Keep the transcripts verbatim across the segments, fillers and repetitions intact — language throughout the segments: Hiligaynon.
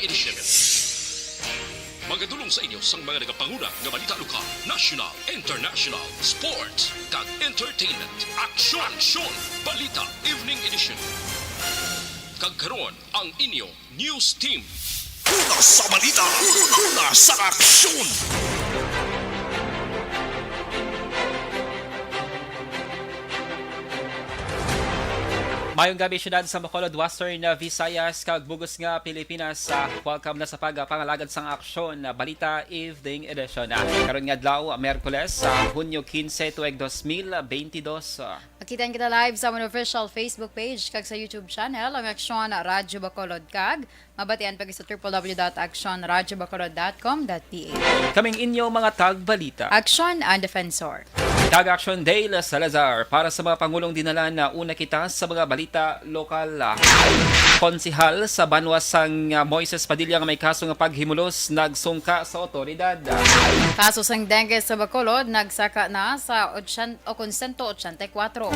Edition. Magadulong sa inyo sang mga nagapanguna nga balita lokal, national, international, sports, kag entertainment. Aksyon! Aksyon! Balita Evening Edition. Kag karon, ang inyo news team. Una sa balita, una sa aksyon. Mayong gabi, syudad sa Bacolod, Western, uh, Visayas, kag bug-os nga Pilipinas. Uh, welcome na sa pagpangalagad sang Aksyon, uh, Balita Evening Edition. Uh, karon nga adlaw, uh, Miyerkules, uh, Hunyo quince, tuig dos mil bentidós. Uh, Makitaan kita live sa amon official Facebook page kag sa YouTube channel, ang Aksyon Radyo Bacolod, kag mabatian pa sa triple W dot aksyon radyo bacolod dot com dot P H. Kaming inyo mga tagbalita. Aksyon ang Defensor. Kag Aksyon Dale Salazar. Para sa mga pangulong dinala, nauna kita sa mga balita lokal. Konsehal sa banwa sang, ah, Moises Padilla nga may kaso nga paghimulos nagsungka sa otoridad. Kaso sang dengue sa Bacolod nagsaka na sa otsyenta o kon sento otsyenta y kuwatro.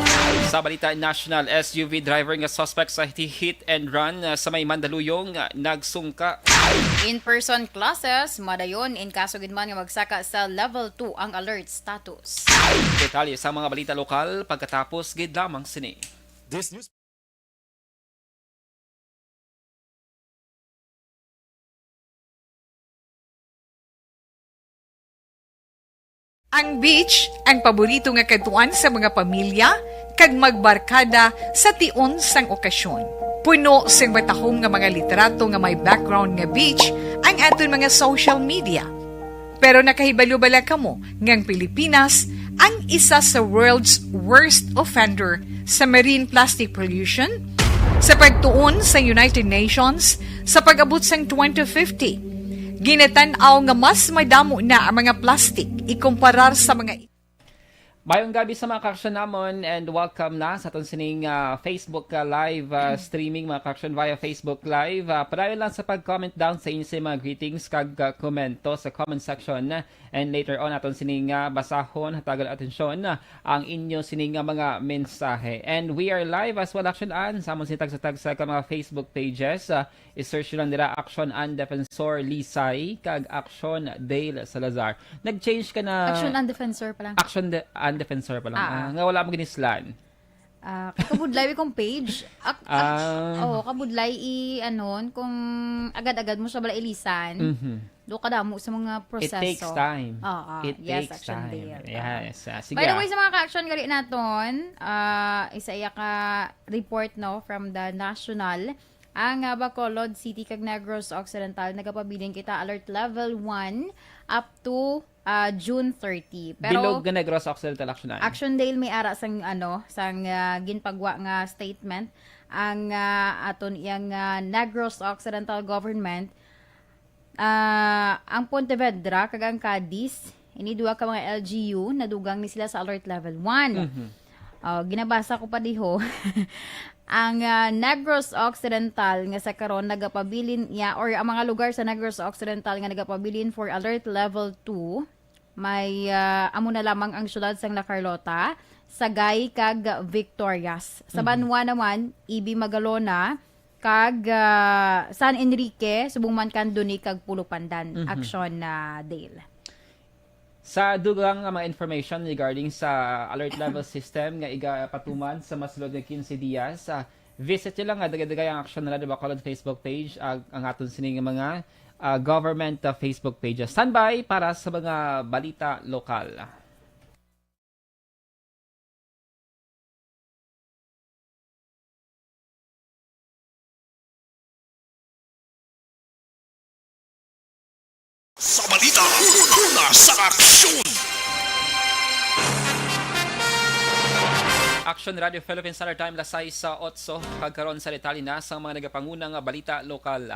Sa balita national, S U V driver nga suspect sa hit and run, ah, sa may Mandaluyong, ah, nagsungka. In-person classes, madayon in kaso gid man nga magsaka sa level two ang alert status. Detalye sa mga balita lokal pagkatapos gid lamang sini. This news Ang beach, ang paborito nga kadtuan sa mga pamilya kag magbarkada sa tion sang okasyon. Puno sing matahom nga mga litrato nga may background nga beach ang aton mga social media. Pero nakahibalo bala kamo nga ang Pilipinas ang isa sa world's worst offender sa marine plastic pollution? Sa pagtuon sa United Nations, sa pag-abot sang twenty fifty, ginatan-aw nga mas madamo na ang mga plastic ikumparar sa mga Mayong gabi sa mga kaaksyon namon, and welcome na sa aton sining, ah, Facebook, ah, live, ah, streaming, mga kaaksyon, via Facebook Live. Ah, padayon lang sa pag-comment down sa inyo sa mga greetings kag, ah, komento sa comment section. And later on, aton sining, ah, basahon, hatagan atensyon, ah, ang inyo sining, ah, mga mensahe. And we are live as well, Aksyon Ann, sa amon sining tagsa-tagsa ka mga Facebook pages. Ah, i-search lang dira, Aksyon Ann Defensor Lisay kag Aksyon Dale Salazar. Nag-change ka na. Aksyon Ann Defensor pa lang. Aksyon de-, Ann Defensor pa lang. Ah, Ah, ah. Nga wala mo ginislan. Ah, kabudlay kong page. Ak-, ak-, Ah. Oo, kabudlay i-, anon, kung agad-agad mo siya bala ilisan, Mhm. do kadamo sa mga It proseso. Takes time. Oo, It yes, takes Action time. Dale. Yes. Ah, sige, By the ah. way, sa mga ka-action gali naton, ah, isa iya ka report, no, from the National, ang, ah, Bacolod City kag Negros Occidental nagapabilin kita alert level one up to, ah, June thirty. Pero Bilog nga Negros Occidental, Action Ann. Action Dale may ara sang, ano, sang, ah, ginpagwa nga statement ang, ah, aton iyang, ah, Negros Occidental government. Ah, ang Pontevedra kag ang Cadiz, ini duha ka mga L G U, nadugang ni sila sa alert level one. Mhm. Oh, ginabasa ko pa diho. Ang, ah, Negros Occidental nga sa karon nagapabilin niya, or ang mga lugar sa Negros Occidental nga nagapabilin for alert level two, may, ah, amo na lamang ang siyudad sang La Carlota, Sagay kag Victorias. Sa Mhm. banwa naman, Ibi, Magalona, kag, ah, San Enrique, subong man kan Duni kag Pulo Pandan. Mhm. Action na, Dale. Sa dugang nga mga information regarding sa alert level system nga igapatuman sa masulod nga quince dias, ah, visit nyo lang nga dagay-dagay ang Aksyon Radyo Bacolod Facebook page, ag ang aton sining mga, ah, government, ah, Facebook pages. Standby para sa mga balita lokal. Sa balita, una sa aksyon. Action Radio Philippine Standard Time, las sais sa otso, kag karon sa detalye na sa mga nagapanguna nga balita lokal.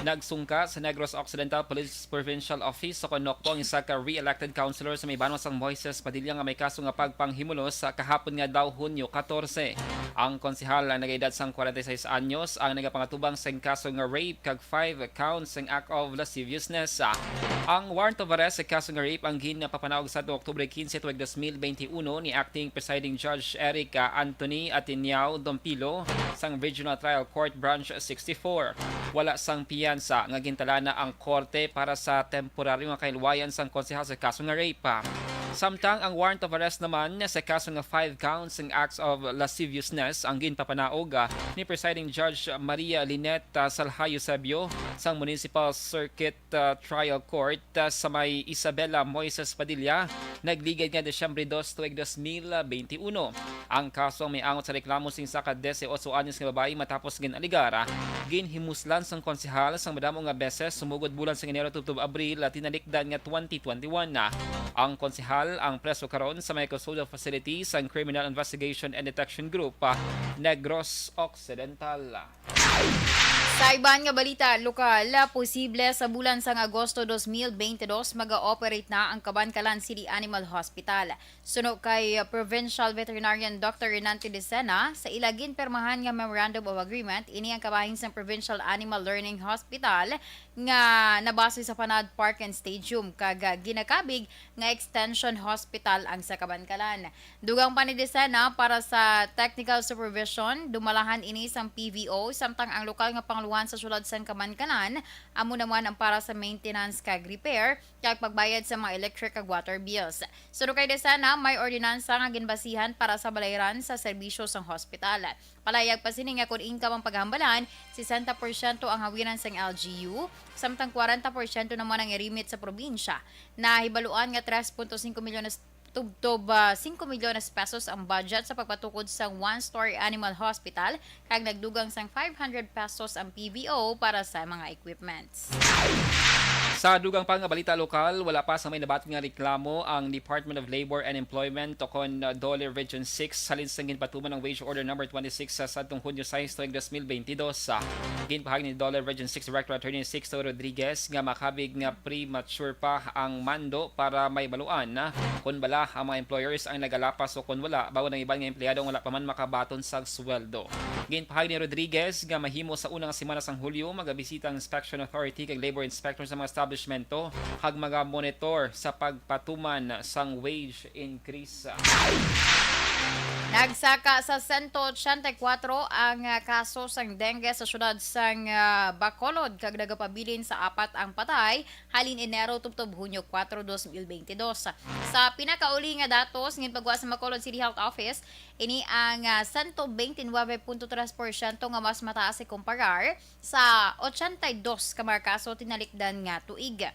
Nagsungka sa Negros Occidental Police Provincial Office sa Conocpo ang isa ka re-elected councilor sa may banwa sang Moises Padilla nga may kaso nga pagpanghimulos sa kahapon nga adlaw, Hunyo katorse. Ang konsehal ang nagaedad sang kwarenta y seis anyos ang nagapangatubang sang kaso nga rape kag five counts sang act of lasciviousness. Ang warrant of arrest sa kaso nga rape ang ginpapanaog sa Oktubre quince tuig dos mil bente uno ni Acting Presiding Judge Eric, ah, Anthony Atiniao Dompilo sang Regional Trial Court Branch sixty-four. Wala sang piyansa nga gintalana ang korte para sa temporaryo nga kahilwayan sang konsehal sa kaso nga rape. Samtang ang warrant of arrest naman sa kaso nga five counts sang acts of lasciviousness ang ginpapanaog, ah, ni Presiding Judge Maria Lynette, ah, Salha Eusebio sang Municipal Circuit, ah, Trial Court, ah, sa may Isabela Moises Padilla, nagligad nga Disyembre dos tuig dos mil bente uno. Ang kaso ang may angot sa reklamo sing isa ka disiotso anyos nga babayi matapos gin-alegar, ah, ginhimuslan sang konsehal sang madamo nga beses sumugod bulan sang Enero tubtob Abril, ah, tinalikdan nga twenty twenty-one na. Ang konsehal ang preso karon sa may custodial facility sang Criminal Investigation and Detection Group, ah, Negros Occidental. Sa iban nga balita lokal, posible sa bulan sang Agosto dos mil bente dos, mag-ooperate na ang Kabankalan City Animal Hospital. Suno kay Provincial Veterinarian Doctor Renante Decena, sa ila ginpirmahan nga Memorandum of Agreement, ini ang kabahin sang Provincial Animal Learning Hospital nga nabase sa Panad Park and Stadium, kag ginakabig nga extension hospital ang sa Kabankalan. Dugang pa ni Decena, para sa technical supervision, dumalahan ini sang P V O, samtang ang lokal nga pangaluhan sa siyudad sang Kabankalan amo naman ang para sa maintenance kag repair kag pagbayad sa mga electric kag water bills. Suno kay Decena, may ordinansa nga ginbasihan para sa balayran sa serbisyo sang hospital. Palayag pa sini nga kon income ang paghambalan, sesenta porsyento ang hawiran sang L G U, samtang kwarenta porsyento naman ang irimit sa probinsya. Nahibaluan nga tres punto singko milyones tubtob, ah, singko milyones pesos ang budget sa pagpatukod sa one-story animal hospital, kag nagdugang sang five hundred pesos ang P V O para sa mga equipments. Sa dugang pa nga balita lokal, wala pa sa may nabaton nga reklamo ang Department of Labor and Employment o kon, uh, DOLE Region six halin sang ginpatuman ang Wage Order Number twenty-six sa sadtong Hunyo sais tuig dos mil bente dos. Ginpahayag ni DOLE Region six Director Attorney Sixto Rodriguez nga makabig nga premature pa ang mando para mahibaluan, ah, kon bala ang mga employers ang nagalapas o kon wala, bangod ang iban nga empleyado ang wala pa man makabaton sang sweldo. Ginpahayag ni Rodriguez nga mahimo sa una nga semana sang Hulyo magabisita ang Inspection Authority kag Labor Inspector sa mga establishmento kag magamonitor sa pagpatuman sang wage increase. Nagsaka sa sento ochenta y kuwatro ang, ah, kaso sang dengue sa siyudad sang, ah, Bacolod, kag nagapabilin sa apat ang patay halin Enero tubtob Hunyo kuwatro, dos mil bente dos. Sa pinakauli nga datos nga ginpagwa sa Bacolod City Health Office, ini ang, ah, sento bente nuebe punto tres porsyento nga mas mataas ikumparar sa ochenta y dos ka mga kaso tinalikdan nga tuig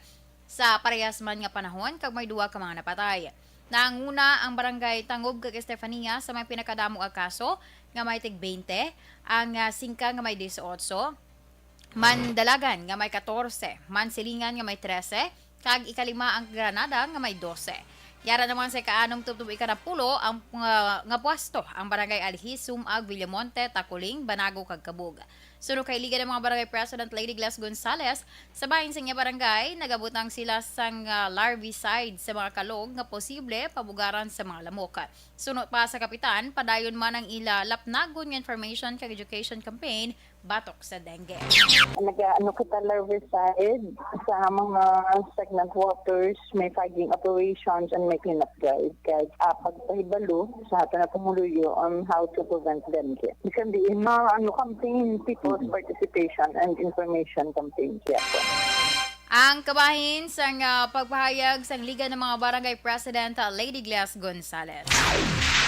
sa parehas man nga panahon, kag may duha ka mga napatay. Nanguna ang Barangay Tangub kag Estefania sa may pinakadamo nga kaso, nga may tig bente, ang, ah, Singka nga may dieciocho, Mandalagan nga may katorse, Mansilingan nga may trese, kag ikalima ang Granada nga may dose. Yara naman sa ikaanom tubtob ikanapulo ang, ah, nga pwesto ang Barangay Alhi, Sum-ag, Villamonte, Taculing, Banago, kag Cabug. Suno kay Liga ng mga Barangay President Lady Glass Gonzales, sa bahin sa iya barangay, nagabutang sila sang, ah, larvicide sa mga kalog nga posible pabugaran sa mga lamok. Suno pa sa kapitan, padayon man ang ila lapnagon nga information kag education campaign batok sa dengue. Nag-ano kita larvicide sa mga stagnant waters, may fogging operations, and may cleanup drive. Kay, ah, pagpahibalo sa aton nga pumuluyo on how to prevent dengue. Bisan diin, mga, ano, campaign, people's Mm-hmm. participation and information campaign. Yeah po. Ang kabahin sang, ah, pagpahayag sang Liga ng mga Barangay President, ah, Lady Glass Gonzales.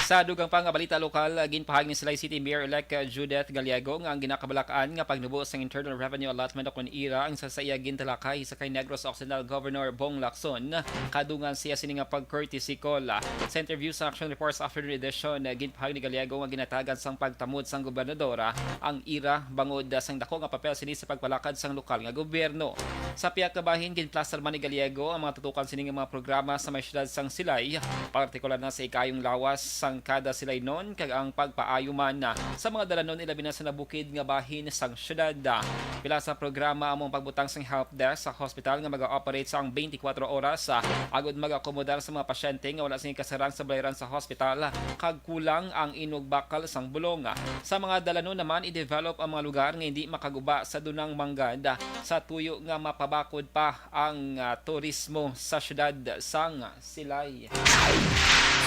Sa dugang pa nga balita lokal, ah, ginpahayag ni Silay City Mayor-elect, ah, Judith Gallego nga ang ginakabalak-an nga pagnubo sang Internal Revenue Allotment o kon IRA ang sa iya gintalakay sa kay Negros Occidental Governor Bong Lacson, kadungan siya sini nga pag-courtesy call. Sa interview sa Action Reports Afternoon Edition, ah, ginpahayag ni Gallego nga ginatagan sang pagtamod sang gobernadora ang IRA bangod, ah, sang dako nga papel sini sa pagpalakad sang lokal nga gobyerno. Sa pihak nga bahin, ginplastar man ni Gallego ang mga tutukan sini nga mga programa sa may siyudad sang Silay, partikular na sa ikayong lawas sang kada silaynon kag ang pagpaayo man sa mga dalanon, ilabi na sa nabukid nga bahin sang syudad. Pila sa programa amo ang pagbutang sang help desk sa hospital nga maga-operate sang twenty-four oras, ah, agud mag-akomodar sa mga pasyente nga wala sing kasarang sa balayran sa hospital kag kulang ang inugbakal sang bulong. Sa mga dalanon naman, i-develop ang mga lugar nga hindi makaguba sa dunang manggad, ah, sa tuyo nga mapabakod pa ang, ah, turismo sa syudad sang Silay.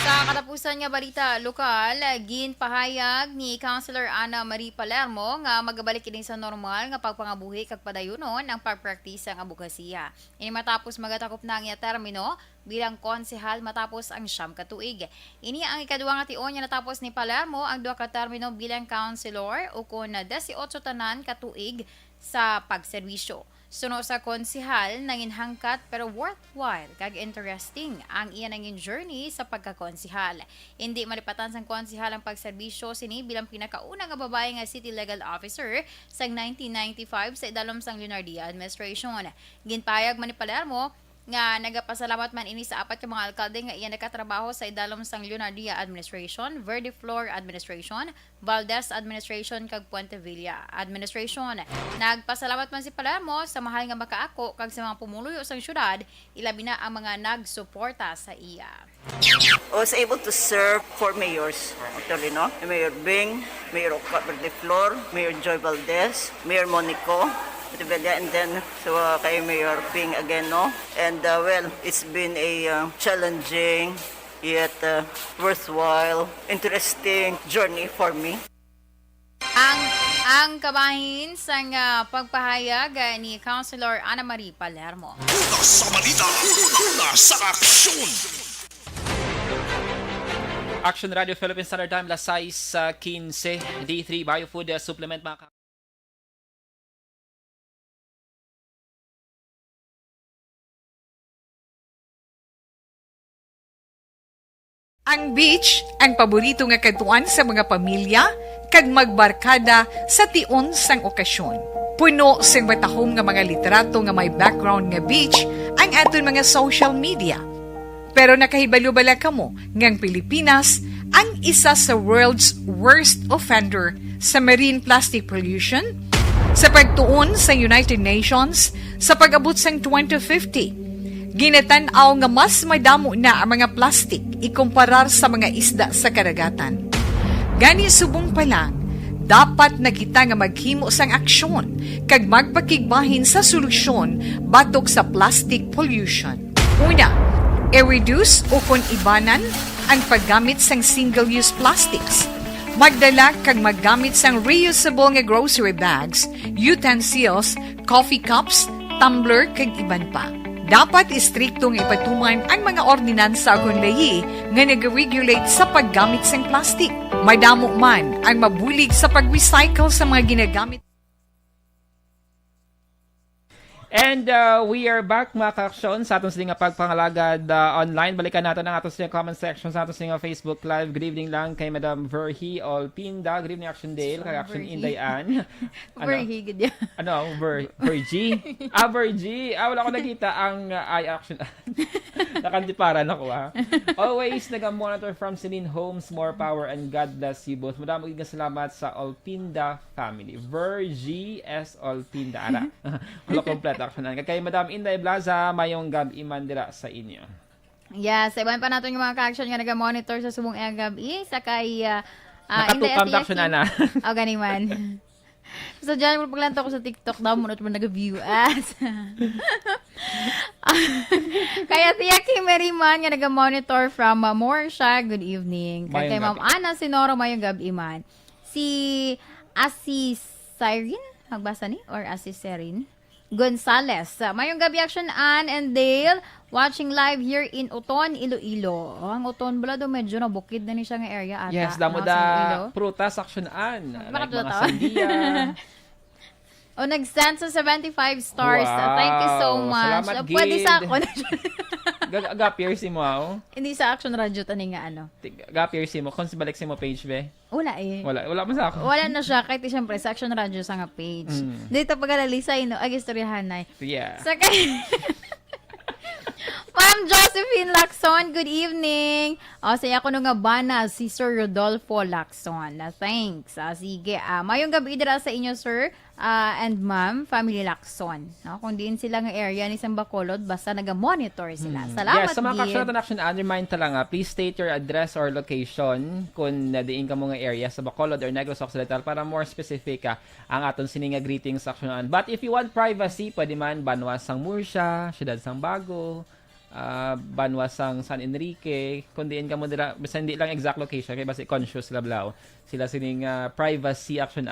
Sa katapusan nga balita lokal, ginpahayag ni Councilor Ana Marie Palermo nga magabalik kini sa normal nga pagpangabuhi kag padayunon ang pagpraktis sang abogasiya. Ini matapos magatakop na ang iya termino bilang konsehal matapos ang siyam ka tuig. Ini ang ikaduha nga tion nga natapos ni Palermo ang duha ka termino bilang councilor, ukon na dieciocho tanan ka tuig sa pagserbisyo. Suno sa konsehal, nangin hangkat pero worthwhile kag interesting ang iya nangin journey sa pagkakonsehal. Indi malipatan sang konsehal ang pagserbisyo sini bilang pinakauna nga babayi nga city legal officer sang nineteen ninety-five sa idalom sang Leonardia administration. Ginpahayag man ni Palermo nga nagapasalamat man ini sa apat ka mga alkalde nga iya nakatrabaho sa idalom sang Leonardia administration, Verde Flor administration, Valdez administration kag Puente Villa administration. Nagpasalamat man si Palermo sa mahal nga makaako kag sa mga pumuluyo sang syudad, ilabi na ang mga nagsuporta sa iya. I was able to serve four mayors, actually, no? Mayor Bing, Mayor Octavio Flor, Mayor Joy Valdez, Mayor Monico Revilla, and then so, uh, kay Mayor Bing again, no? And, uh, well, it's been a, uh, challenging yet, uh, worthwhile, interesting journey for me. Ang, ang kabahin sang, ah, pagpahayag, ah, ni Councilor Ana Marie Palermo. Una sa balita, una sa aksyon. Action Radio Philippine Standard Time, las sais, ah, quince. D three Biofood, ah, Supplement, mga ka- Ang beach, ang paborito nga kadtuan sa mga pamilya kag magbarkada sa tion sang okasyon. Puno sing matahom nga mga litrato nga may background nga beach ang aton mga social media. Pero nakahibalo bala kamo nga ang Pilipinas ang isa sa world's worst offender sa marine plastic pollution? Sa pagtuon sa United Nations, sa pag-abot sang twenty fifty, ginatan-aw nga mas madamo na ang mga plastik ikumparar sa mga isda sa kadagatan. Gani, subong pa lang, dapat na kita nga maghimo sang aksyon kag magpakigbahin sa solusyon batok sa plastic pollution. Una, i-reduce ukon ibanan ang paggamit sang single-use plastics. Magdala kag maggamit sang reusable nga grocery bags, utensils, coffee cups, tumbler, kag iban pa. Dapat istrikto nga ipatuman ang mga ordinansa ukon layi nga nag-regulate sa paggamit sang plastic. Madamo man ang mabulig sa pag-recycle sa mga ginagamit. And, uh, we are back, mga ka-aksyon, sa aton sini nga pagpangalagad, uh, online. Balikan naton ang aton sini nga comment section sa aton sini nga Facebook Live. Good evening lang kay Madam Verhi Olpinda. Good evening, Action Dale, kay Action Verhi. Inday Ann. Ano? Verhi, gid yan. Ano? Ver-, Vergi? Ah, Vergi. Ah, wala ko nakita ang, uh, ay, Action. Nakandiparan ako, ah. Always naga-monitor from Celine Homes. More power and God bless you both. Madamo gid nga salamat sa Olpinda family. Vergi S. Olpinda. Ara. Wala kompleto, actually. Kay Madam Inday Blaza, mayong gab-i man dira sa inyo. Yes, sa iban pa naton nga mga ka-action nga naga-monitor sa subong nga gab-i, sa kay, ah, ah, Inday Nakatukang Ate Action, Yaki. Ana. O, gani man. So, dyan, paglanto ko sa TikTok, damo na naman nag-view as. Kaya Tia Kimberly man nga naga-monitor from, uh, Morsha, good evening. Kay, mayong kay Ma'am gabi. Ana Sinoro, mayong gab-i man. Si Asi Siren, magbasa ni? Or Asi Serin? Gonzales. Uh, mayong gabi, Action Ann and Dale. Watching live here in Oton, Iloilo. Oh, ang Oton bala do, medyo nabukid na ni siya nga area ata, yes, damo no, da sa Iloilo. Prutas, Action Ann. Like mga sandia. O, nag-send sa seventy-five stars. Wow. Thank you so much. Salamat, uh, pwede gid. Sa ako na siya. Ga-, ga-appear si mo, aw? Hindi sa Action Radio tani nga ano. Ti-, ga-appear si mo. Kung si balik si mo page, be? Wala eh. Wala, wala man sa ako. Wala na siya. Kahit siyempre, sa Action Radio sa nga page. Mm. Dito pag-alalisay, no? Ag istoryahanay. Yeah. Sa kay-, Ma'am Josephine Lacson, good evening. O, sa iya kuno nga bana, si Sir Rodolfo Lacson. Ah, thanks. Ah, sige. Ah, mayong gabi dira sa inyo, sir, ah, and ma'am, family Lacson. No? Kung diin sila nga area ni sang Bacolod, basta naga-monitor sila. Hmm. Salamat, Yes, sa mga gid. Ka-action naton, action, ah, remind ta lang, ah, please state your address or location kung na diin kamo nga area sa Bacolod or Negros Occidental para more specific, ah, ang aton sini nga greetings, action. But if you want privacy, pwede man, Banwa sang Murcia, Siyudad sang Bago, ah, Banwa sang San Enrique, kung diin kamo dira, basta hindi lang exact location, kay basi conscious sila, blaw. Sila sining, ah, privacy, action.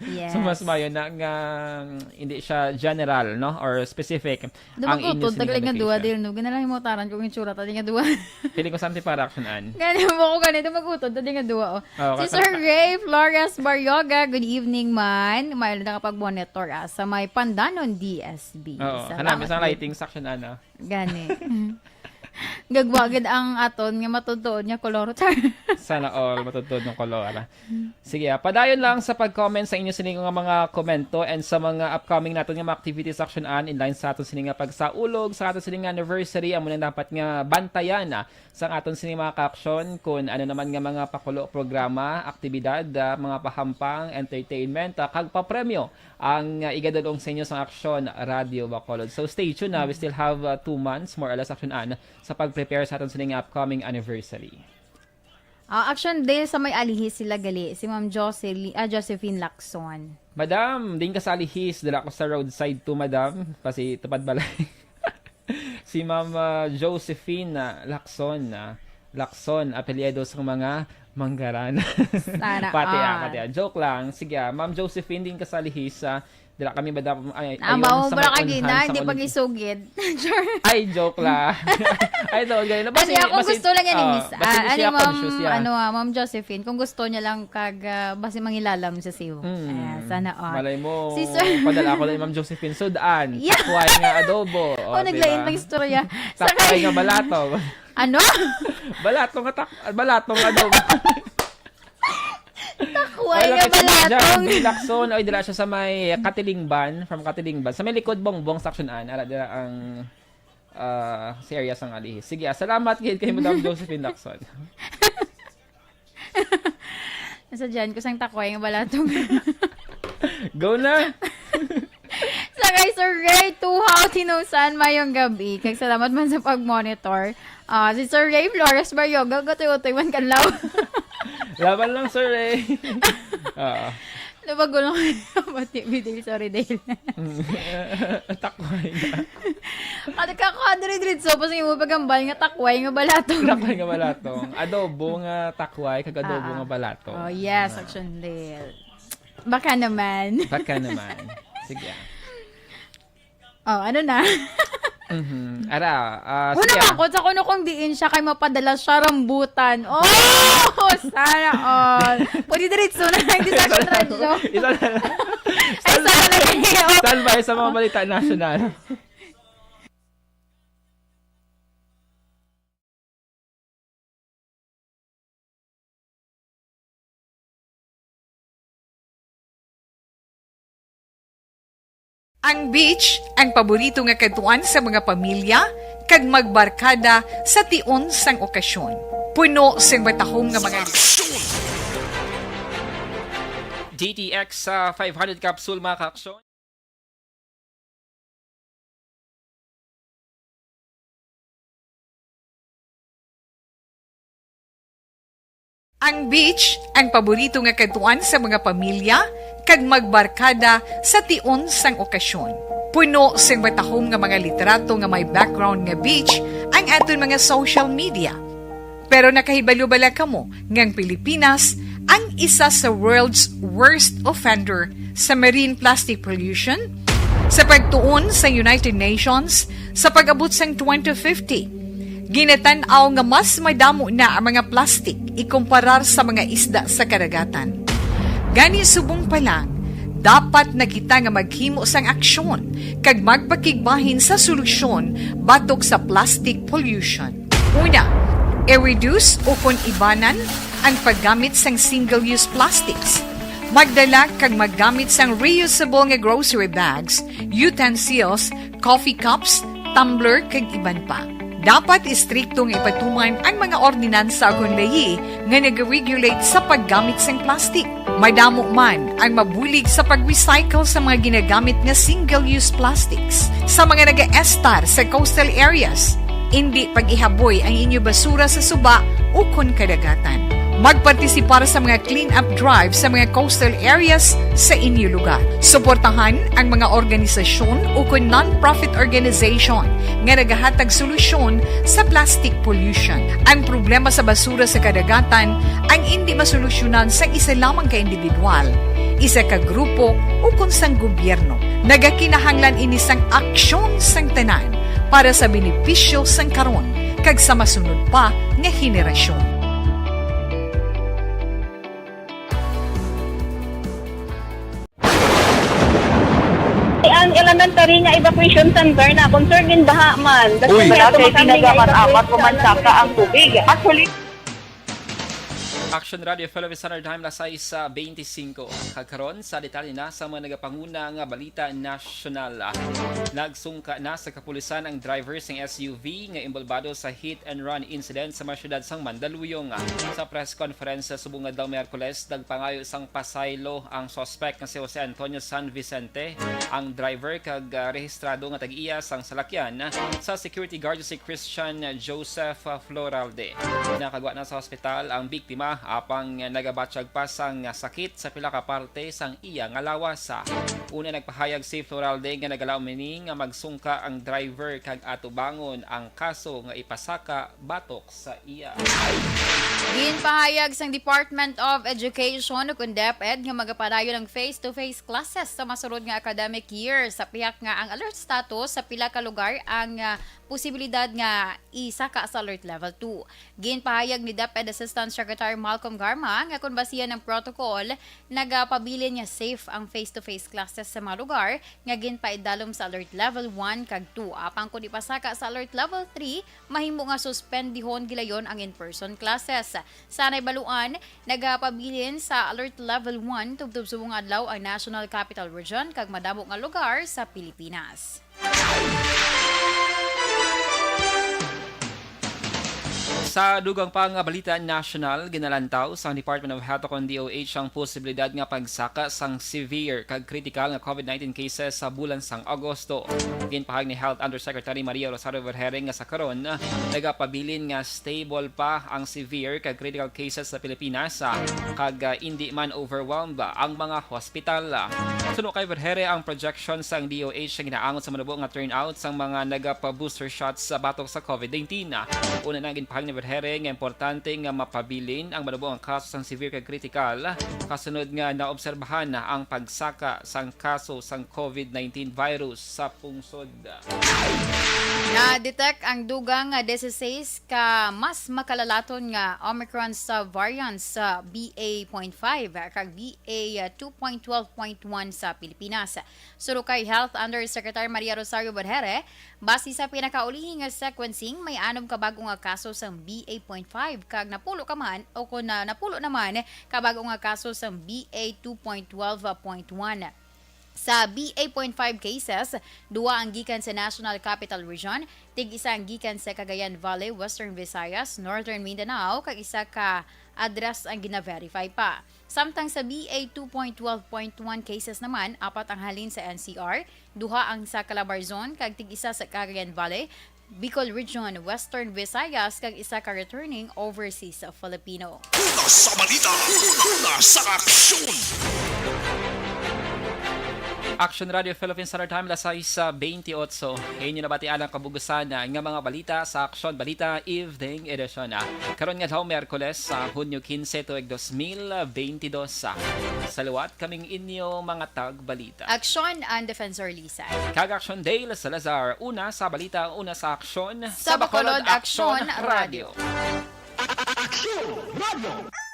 Yes. So, mas mayo na nga, mm, hindi siya general, no? Or specific Daw ang inyo magutod, sining taglay nga duwa, location. Dil, no? Ganalang mo taran kung itsura, taglay nga duwa. Feeling ko something para, action. Gani mo ko ganito, magutod, taglay nga duwa, oh. Oo, Si kaka- Sir Ray Flores Barrioga, good evening, man. May nakapag-monitor, ah, sa may Pandanon D S B. Oo, Salamat, kanami sa gid. Lighting, action, ano? Gani. Gagwa gid ang aton nga matutuod nga kolor. Char. Sana all matutuod ng kolor. Sige, ah, padayon lang sa pag-comment sa inyo sini nga mga komento and sa mga upcoming naton nga mga activities, action, in line sa aton sini nga pagsaulog sa aton sini nga anniversary. Amo nang dapat nga bantayan, ah, sa aton sini mga ka-action kung ano naman nga mga pakulo, programa, aktibidad, ah, mga pahampang, entertainment, ah, kag papremyo ang, uh, igadulong sa inyo sang Aksyon Radio Bacolod. So, stay tuned, na we still have, uh, two months, more or less, Aksyon Ann, sa pag-prepare sa aton sining upcoming anniversary. Ah, Aksyon, dahil sa may Alihis sila gali, si Ma'am Josely-, ah, Josephine Lacson. Madam, din ka sa Alihis, dala ko sa roadside to, madam, kasi tupad balay. Si Ma'am, ah, Josephine, ah, Lacson, ah, Lacson, apelyido sa mga Manggaran. Sana Pati, ah, all. Pati, ah. Joke lang. Sige, ah, Ma'am Josephine, din ka sa Lihis, ah, dira kami ba dap-, ay, Ah, ayun, mao sa ba may ka unhan gina? Sa Hindi pag unhan. Isugid. Sure. Ay, joke lang. Ay, no, ganyan. Ano, Basi, ako basi, gusto lang yan, ah, Miss. Basi Ah, siya ano, Ma'am, conscious, yeah. Ano, ah, Ma'am Josephine, kung gusto niya lang kag, ah, basi mangilalam sa siyo. Mm. Ayan, sana all. Malay mo, Si Sir padala ako na ni Ma'am Josephine Sudan. Yeah. Takway nga adobo. Oh, O, naglain diba? Pang istorya. Takway Sakay. Nga balatong. Ano? Balatong nga tak-, balatong nga adobo. Takway Ay, nga lapit sa Ma'am balatong. Jan, Lacson. Oy, dira siya sa may Katilingban, from Katilingban. Sa may likod Bongbong, sa Aksyon Ann. Ara, dira ang, ah, sa area sang Alihis. Sige, ah, salamat gid kay Madam Josephine Lacson. Nasa dyan ko sang takway nga balatong. Go na! Sa kay Sir Ray Tuhaw Tinusan, mayong gabi. Kag salamat man sa pag-monitor. Ah, si Sir Ray Flores Barrioga, gatoy-utoy man kanlaw. Laban lang, Sir Ray. Oo. Nabago lang kayo. Pati, Bidil, sorry, Dale. Mm. Takway na. Kadi ka ko, dire-diretso, pa sa imo pagambal nga takway nga balatong. Takway nga balatong. Adobo nga takway, kag adobo Ah, ah. Nga balatong. Oh, yes, Ah. Action Dale. Baka naman. Baka naman. Sige. Oh, ano na? Mhm. Ara, ah, Una sige, ah. Ako, sa kuno kung diin siya kay mapadala siya rambutan. Oh, sana all. Pwede diretso na lang, di sa akin radyo. Isa na lang. Ay, sana lang. Standby sa mga balita nasyonal. Ang beach, ang paborito nga kadtuan sa mga pamilya, kag magbarkada sa tion sang okasyon. Puno sing matahom nga mga D T X, ah, five hundred capsule, mga ka-aksyon. Ang beach, ang paborito nga kadtuan sa mga pamilya, kag magbarkada sa tion sang okasyon. Puno sing matahom nga mga litrato nga may background nga beach ang aton mga social media. Pero nakahibalo bala kamo nga ang Pilipinas ang isa sa world's worst offender sa marine plastic pollution? Sa pagtuon sa United Nations, sa pag-abot sang twenty fifty, ginatan-aw nga mas madamo na ang mga plastic ikumparar sa mga isda sa kadagatan. Gani, subong pa lang, dapat na kita nga maghimo sang aksyon kag magpakigbahin sa solusyon batok sa plastic pollution. Una, i-reduce o kon ibanan ang paggamit sang single-use plastics. Magdala kag maggamit sang reusable nga grocery bags, utensils, coffee cups, tumbler, kag iban pa. Dapat istrikto nga ipatuman ang mga ordinansa ukon layi nga nag-regulate sa paggamit sang plastic. Madamo man ang mabulig sa pag-recycle sa mga ginagamit nga single-use plastics sa mga nagaestar sa coastal areas. Indi pag-ihaboy ang inyo basura sa suba ukon kadagatan. Magpartisipar sa mga clean-up drive sa mga coastal areas sa inyo lugar. Suportahan ang mga organisasyon ukon non-profit organization nga nagahatag solusyon sa plastic pollution. Ang problema sa basura sa kadagatan ang indi masolusyonan sang isa lamang ka individual, isa ka grupo, ukon sang gobyerno. Nagakinahanglan ini sang aksyon sang tanan para sa benepisyo sang karon kag sa masunod pa nga henerasyon. Ang elementary nga evacuation center na concerned in baha man. Uy. Wala kay pinagaman amat pumansaka ang tubig. Actually, Action Radio Philippine Standard Time, las sais sa bente singko. Kag karon, sa detalye na sa mga nagapanguna nga balita nasyonal. Nagsungka na sa kapulisan ang driver sang S U V nga inbolbado sa hit and run incident sa mga syudad sang Mandaluyong. Sa press conference sa subong adlaw Miyerkules, nagpangayo sang pasaylo ang suspect nga si Jose Antonio San Vicente, ang driver, kag, ah, rehistrado nga tag-iya sang salakyan sa security guard si Christian Joseph Floralde. Nakagwa na sa hospital ang biktima, apang nagabatyag pa sang sakit sa pila ka parte sang iya nga lawas. Una, nagpahayag si Floralde nga nagalaom ini nga magsungka ang driver kag atubangon ang kaso nga ipasaka batok sa iya. Ginpahayag sang Department of Education, ukon DepEd, nga magapadayon ang face-to-face classes sa masunod nga academic year, sa pihak nga ang alert status sa pila ka lugar ang, ah, posibilidad nga isaka sa Alert Level two. Ginpahayag ni DepEd Assistant Secretary Malcolm Garma nga kon basihan ang protocol, nagapabilin nga safe ang face-to-face classes sa mga lugar nga ginpaidalom sa Alert Level one kag two. Apang kon ipasaka sa Alert Level three, mahimo nga suspendihon gilayon ang in-person classes. Sa naibaluan, nagapabilin sa Alert Level one tubtob subong adlaw ang National Capital Region kag madamo nga lugar sa Pilipinas. Sa dugang pa nga balita nasyonal, ginalantaw sang Department of Health ukon D O H ang posibilidad nga pagsaka sang severe kag critical nga COVID nineteen cases sa bulan sang Agosto. Ginpahayag ni Health Undersecretary Maria Rosario Vergeire nga sa karon, nagapabilin nga stable pa ang severe kag critical cases sa Pilipinas, ah, kag, ah, indi man overwhelmed ang mga hospital. Suno kay Vergeire, ang projection sang D O H nga ginaangot sa manubo nga turnout sang mga nagapa-booster shots sa batok sa COVID nineteen. Una na, ginpahayag ni Vergeire nga importante nga mapabilin ang manubo nga kaso sang severe kag critical, kasunod nga naobserbahan na ang pagsaka sang kaso sang COVID nineteen virus sa pungsod. Na-detect ang dugang nga dieciséis ka mas makalalaton nga Omicron sa variant sa B A point five kag B A two point twelve point one sa Pilipinas. Suno kay Health Undersecretary Maria Rosario Vergeire, base sa pinakaulihi nga sequencing, may anom ka bag-o nga kaso sang B A point five kag napulo ka man o kon na napulo naman ka bag-o nga kaso sang B A two point twelve point one. Sa B A point five cases, duha ang gikan sa National Capital Region, tig-isa ang gikan sa Cagayan Valley, Western Visayas, Northern Mindanao, kag isa ka address ang gina-verify pa. Samtang sa B A two point twelve point one cases naman, apat ang halin sa N C R, duha ang sa Calabarzon, kag tig-isa sa Cagayan Valley, Bicol Region, Western Visayas, kag isa ka returning overseas Filipino. Una sa balita, una sa aksyon. Action Radio Philippine Standard Time, las sais sa bente otso. Inyo nabatian ang kabugusan nga mga balita sa Aksyon Balita Evening Edition. Karon nga adlaw, Miyerkules, sa Hunyo quince, tuig dos mil bente dos. Sa liwat, kaming inyo mga tagbalita. Aksyon and Defensor Lisay. Kag Aksyon Dale Salazar, una sa balita, una sa aksyon. Sa Bacolod, Aksyon Radyo. Aksyon Radyo.